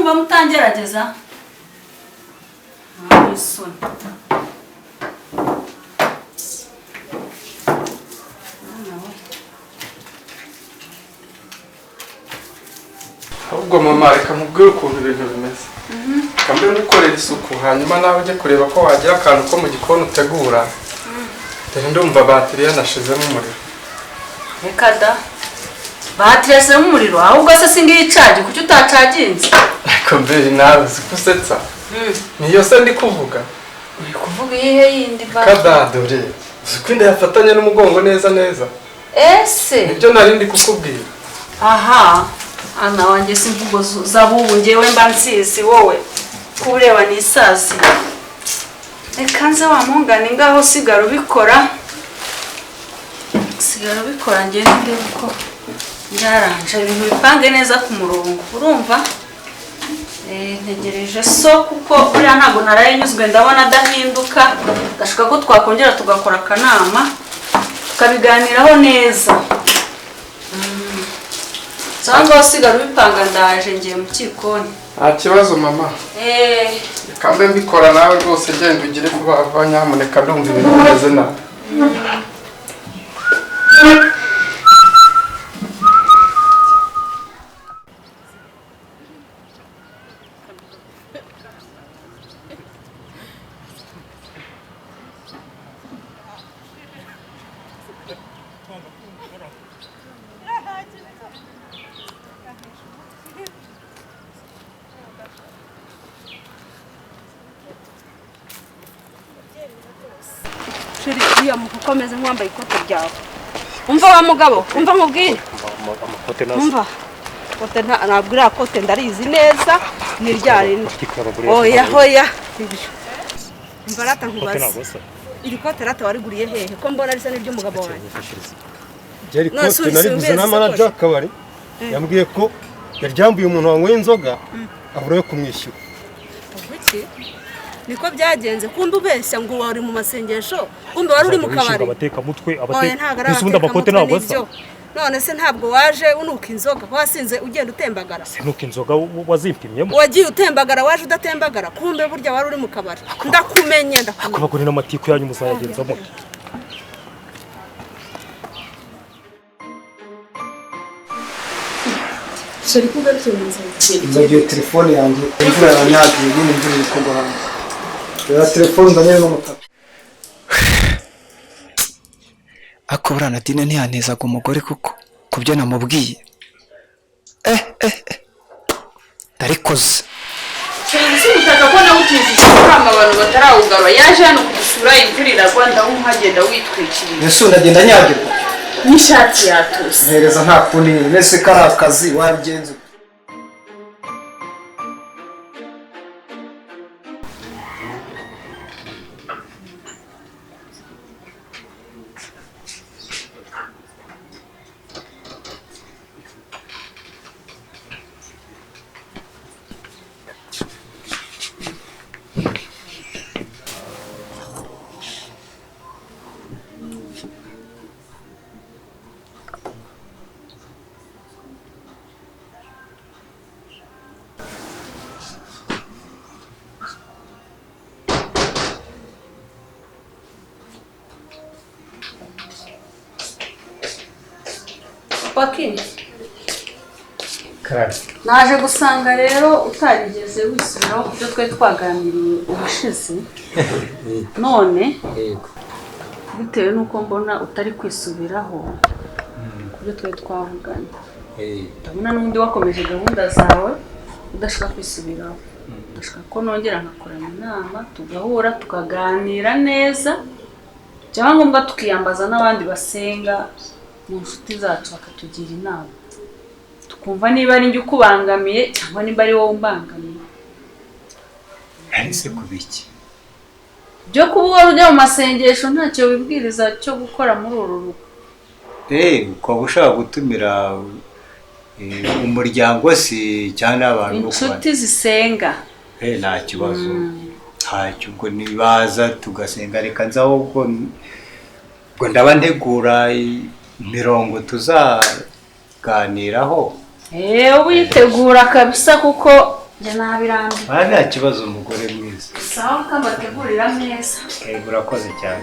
Murumva mutangerageza nta isoni. Mwana we. Ahubwo mama, reka nkubwire ukuntu ibintu bimeze. Reka mbe ngukorera isuku, hanyuma nawe ujye kureba ko wagira akantu ko mu gikoni utegura. Dore ndumva batiri yanashizemo umuriro. Reka da, batiri yashyizemo umuriro? Ahubwo se singiyi icaje, kuki utacaginze? Ariko mbere nawe uzi ko usetsa. Niyo se ndi kuvuga? Uri kuvuga iyihe yindi batiri? Kada, dore uzi ko inda yafatanye n'umugongo neza neza. Ese Nibyo nari ndi kukubwira. Aha, ana wanjye, si imvugo z'abubu, ngewe mba nsizi, wowe ko ureba ni isazi. Reka nze wamungane, ngaho sigara ubikora, sigara ubikora, ngende ndebe uko byaranje, ibintu bipange neza ku murongo, urumva? Ntegereje so, kuko buriya ntabwo naraye nyuzwe, ndabona adahinduka. Ndashaka ko twakongera tugakora akanama, tukabiganiraho neza. Cyangwa usigara ubipanga, ndaje, ngiye mu gikoni. Nta kibazo mama. Reka mbe mbikora, nawe rwose genda ugire vuba vuba nyamuneka, ndumva ibintu bimeze nabi. Chéri, uriya mukuko ameze nk'uwambaye ikote ryawe. Umva wa mugabo, umva nkubwire. Amakote nazo. Umva, kote ntabwo iriya kote ndarizi neza, ni rya rindi. Oya, hoya. Umva rata Kote nkubaze. ntabwo asa. Iri kote rata wariguriye hehe, ko mbona risa n'iry'umugabo wanjye? Ryari None kote nariguze na si manager w'akabari, yambwiye ko yaryambuye umuntu wanyweye inzoga, abura yo kumwishyura. Iki niko byagenze? Kumbe ubeshya ngo wari mu masengesho, kumbe wari uri mu kabari. Abatekamutwe. Oya, Abateka ntabwo ari mbese ubundi amakote ntabwo abatekamutwe, asa. nibyo. None se ntabwo waje unuka inzoga, wasinze ugenda utembagara? Nuko inzoga wazimpimyemo. Wagiye utembagara, waje udatembagara, kumbe burya wari uri mu kabari. Ndakumenye, ndakumenye. Abagore n'amatiku yanyu muzayagenza mute? Chéri, ko ugarukiye mu nzira? Nibagiwe telefone yanjye, imvura yanyagiye nyine, imvura iri kugwa hanze. Reba telefone nzanye n'umutaka. Ariko buriya Nadine ntiyanezaga umugore, kuko ku byo namubwiye, eh eh eh, ndarikoze. Chéri, umutaka ko nawutijije ukanga, abantu batarawugarura, yaje hano kudusura, imvura iragwa, ndawuha, agenda witwikiriye. Mbese ndagenda nyagirwa. N'ishati yatose. Mpereza, nta kundi nyine, mbese ko ari akazi wabigenza ute? Paki, naje gusanga rero utarigeze wisubiraho ku byo twari twaganiriye ubushize. None bitewe n'uko mbona utari kwisubiraho ku byo twari twavuganye, ndabona n'ubundi wakomeje gahunda zawe udashaka kwisubiraho, ndashaka ko nongera nkakorana inama, tugahura, tukaganira neza, byaba ngombwa tukiyambaza n'abandi basenga mu nshuti zacu, bakatugira inama, tukumva niba ari njye ukubangamiye cyangwa niba ari wowe umbangamiye. Nahise kubiki? Byo kuba uhora ujya mu masengesho ntacyo wibwiriza cyo gukora muri uru rugo. Ukaba ushaka gutumira umuryango se cyane, abantu bo kubana? Inshuti zisenga. Nta kibazo, ntacyo. Ubwo nibaza tugasenga, reka nzaho ubwo ndaba ntegura imirongo tuzaganiraho. Uba uyitegura kabisa, kuko Njye nabirambiwe. Aha nta kibazo umugore mwiza. Sawa kambategurira ameza. Yego urakoze cyane.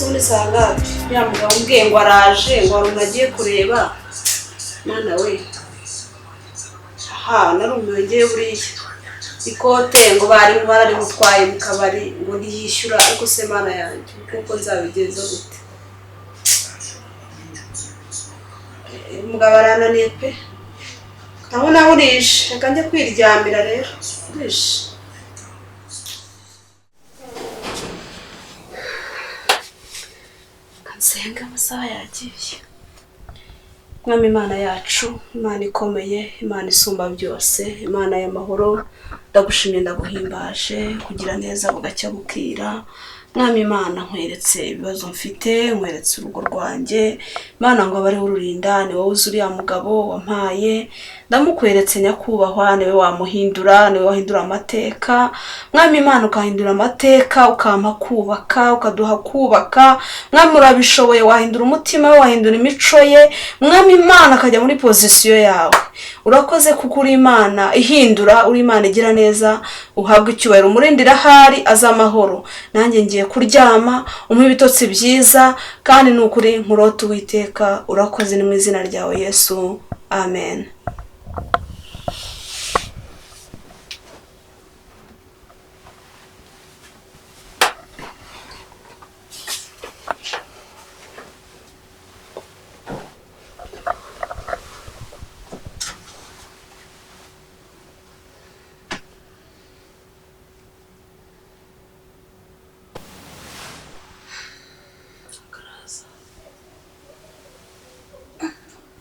Ubundi usanga ya mugabo umbwiye ngo araje ngo hari umuntu agiye kureba mwana we aha narumiwe ngewe buriya ikote ngo bari bararimutwaye mu kabari ngo ntiyishyura ariko se mana yanjye kuko nzabigenza gute umugabo arananiye pe ndabona burije reka njye kwiryamira rero burije. Nsenga amasaha yagiye. Mwami Imana yacu, Imana ikomeye, Imana isumba byose, Imana y'amahoro, ndagushimye ndaguhimbaje kugira neza bugacya bukira. Mwami Imana nkweretse ibibazo mfite, nkweretse urugo rwanjye, Imana ngo abariho ururinda, ni wowe uzi uriya mugabo wampaye, ndamukweretse nyakubahwa, niwe wamuhindura, niwe wahindura amateka. Mwami Imana ukahindura amateka, ukampa kubaka, ukaduha kubaka. Mwami urabishoboye, wahindura umutima we, wahindura imico ye. Mwami Imana akajya muri pozisiyo yawe. Urakoze kuko uri Imana ihindura, uri Imana igira neza, uhabwa icyubahiro, umurindira ahari azamahoro. Nanjye ngiye kuryama, umpe ibitotsi byiza, kandi ni ukuri nkurota Uwiteka. Urakoze ni mu izina ryawe Yesu, amen.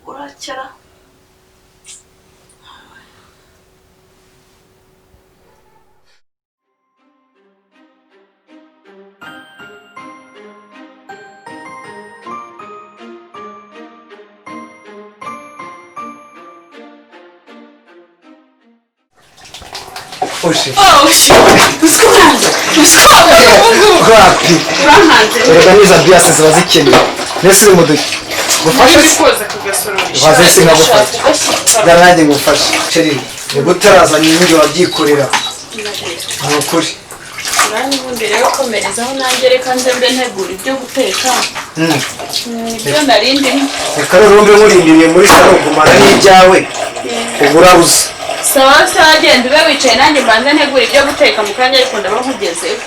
Urakera. Oshi. Oh, oshi. Wapi? Urankanze. Erega niza biase ziba zikenewe. Nese uri muduki. Gufasha se? Koza kugasorora. Vaze singagufasha. Garange ngufashe. Chérie, ni gutarazanye ibindi wabyikorera. Ni ukuri. Urani ubundi rero komerezaho nanjye reka nze mbe ntegura ibyo guteka. Ibyo narindi. Reka rero mbe nkurindiriye muri salo gumana n'ibyawe. Uburabuze. Sawa sawa, genda ube wicaye nanjye mbanze ntegura ibyo guteka mu kanya ariko ndaba nkugezeho.